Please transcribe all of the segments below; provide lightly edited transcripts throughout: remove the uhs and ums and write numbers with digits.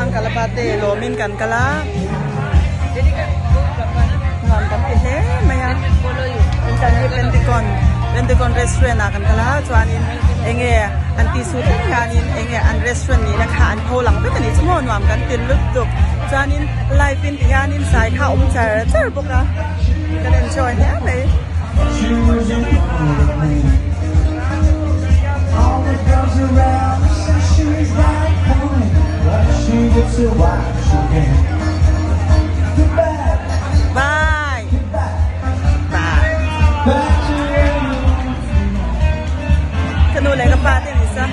Uncle a birthday lawmin kan kal a, nuam kan ti hle mai a, kan hi Pentagon Pentagon restaurant ah kan kal a chuanin enge an tih suh thleng hianin enge an restaurant nihna kha an pho lang vek a nih chu maw nuam kan ti lutuk chuanin live in ti hianin zai kha a awm char char bawk a kan enjoy hle mai. Bye bye Ka nu leh ka pa te ni sa.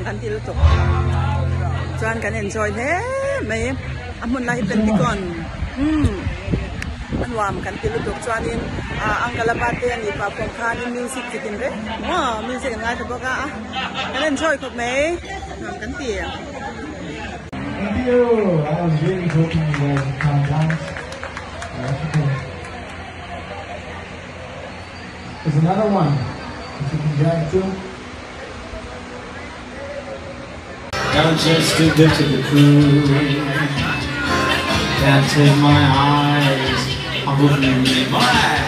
Kan ti lutuk chuan kan enjoy hle mai a hmun lai hi Pentagon umm a nuam kan ti lutuk chuanin ah uncle a birthday a nih pah pawh khanin music chi tin reng maw music an ngaithla bawk a kan enjoy khawp mai nuam kan ti. Thank you. I was really hoping you guys would come dance. That's okay. There's another one that you can jam to. I'm just too good to the crew. Can't take my eyes off of you. All right.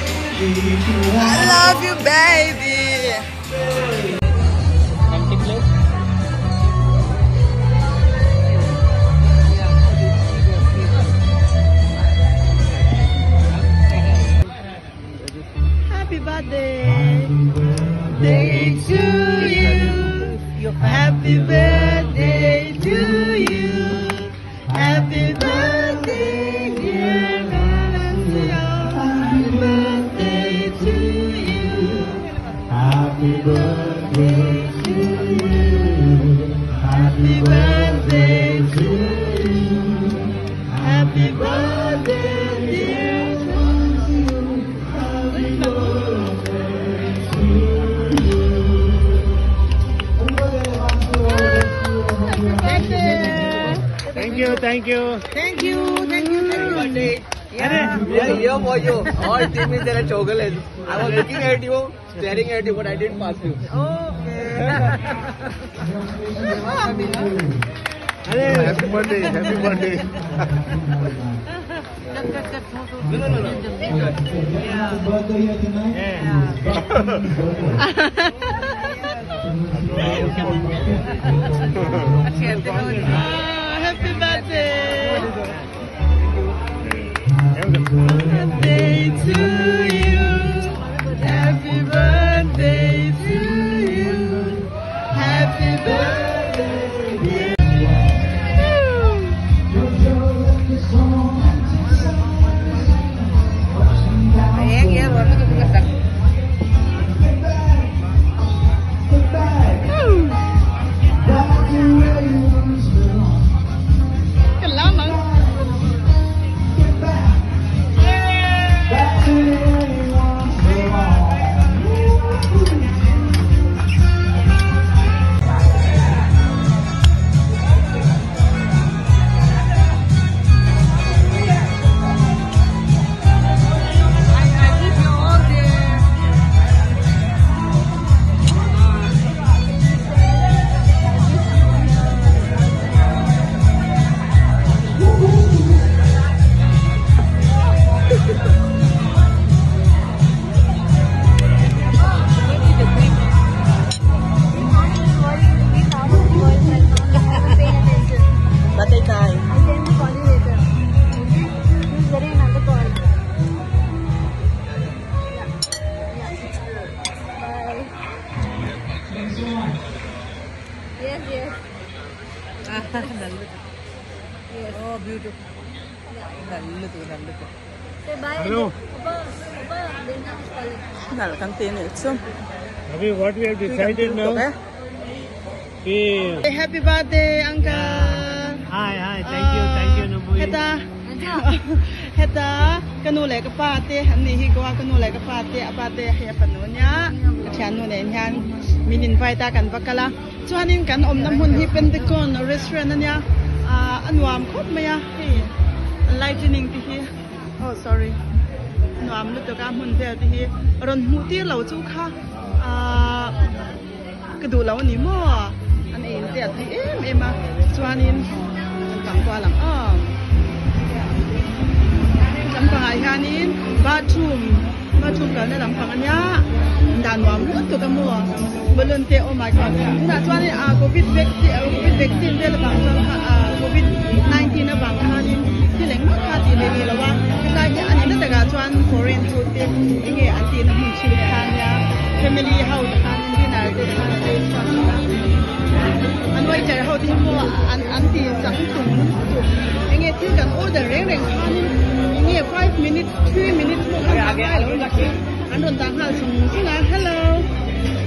I love you baby. Empty plate. Happy birthday day to you. Happy birthday to you. Happy birthday dear Valencio. Happy birthday to you. Happy birthday to you. Happy birthday to you. Happy birthday dear Valencio. Happy birthday to you. Thank you, thank you. Thank you, thank you, thank you. Yeah, here for you. All team is there at Chowgule. I was looking at you, staring at you, but I didn't pass you. Okay. Happy birthday, happy birthday. No, no, no, no. Birthday here tonight? Happy birthday. Birthday to you. Happy birthday to you. Happy birthday, dear. Back to where you once belonged. Get back. Back to where you once belonged. Birthday time. Yes, yes. Oh, beautiful. Say bye. Hello. Papa, Papa, Linda is calling. Nal kan ti ni chu. Abhi what we have decided now, Eh? you. Happy birthday uncle. Hi, hi. Thank you, thank you, Nupui. Heta heta ka nu leh ka pa te an nih hi Goa ka nu leh ka pa te a pa te hei a fanu ania ka thiannu nen hian min invite a kan va kal a chuanin kan awmna hmun hi Pentagon restaurant ania ah a nuam khawp mai a hei lightning te hi oh sorry a nuam lutuk a hmun vel te hi rawn hmuh tir lo chu kha ah Ka duh lo a ni maw? An ei in te a tui em em a, chuanin an tang kual ang aw. Lampangah hianin bathroom, bathroom kalna lampang a nia, dan nuam lutuk a maw? Balloon te oh my god, tunah chuanin ah covid vaccine, covid vaccine vel avang chuan kha ah covid 19 avang khanin thil engmah kha tih leh ni lo a, hetlai hi a ni na takah chuan foreign ho te enge an tihna hmun thin kha a nia, family ho te khan. Dinner te khan a ei chhuak tawh a, an waiter ho te hi pawh an an ti chang tum tuk enge thil kan order reng reng khanin enge 5 minutes 3 minutes pawh khan dah ngai lo ni chu an rawn dah nghal zung zung a hello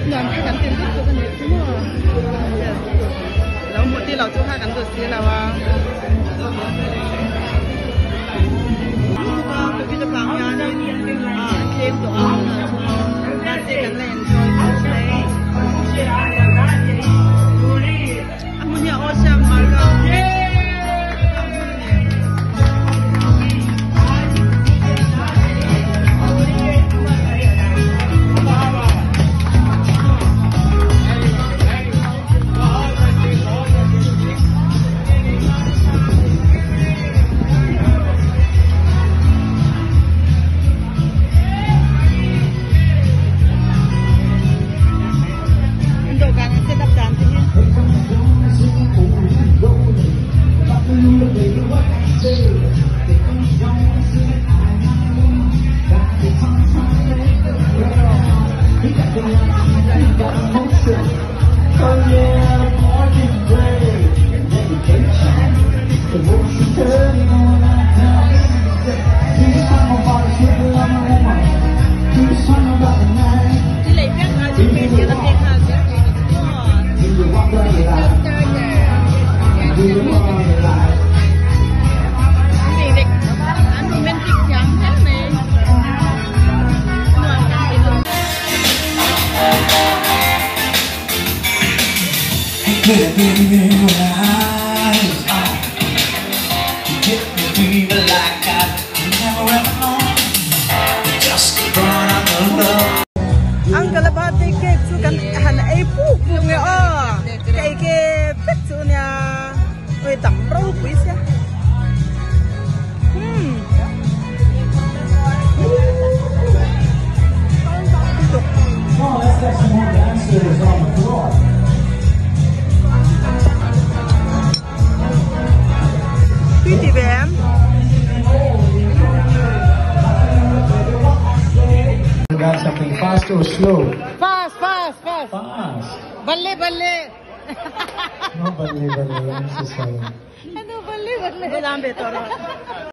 nuam kha kan ti lutuk a nih chu maw lo hmuh tih loh chu kha kan duh si lo a. Lutuk a covid avang hianin ah a tlem tawh a tunah chuan mahse kan la enjoy khawp mai a hmun hi a aw siam Margao Margao hmun a ni. Dawhkan an set up dan te hi. Thil ei piang kha chu pek hian a pek nghal zel thei ni chu maw. An romantic thiam hle mai. Nuam kan ti lutuk. Uncle a birthday cake chu kan han ei puk puk nge aw ka ei ke vek chu nia oi tam ropui sia hmm lutuk. Let's get some more dancers on the floor. Tui ti ve em? Got something fast or slow? Fast, fast, fast. Fast. Balle, balle. No, balle, balle. I'm so sorry. Ano, balle, balle. Lam ve tawh rawh.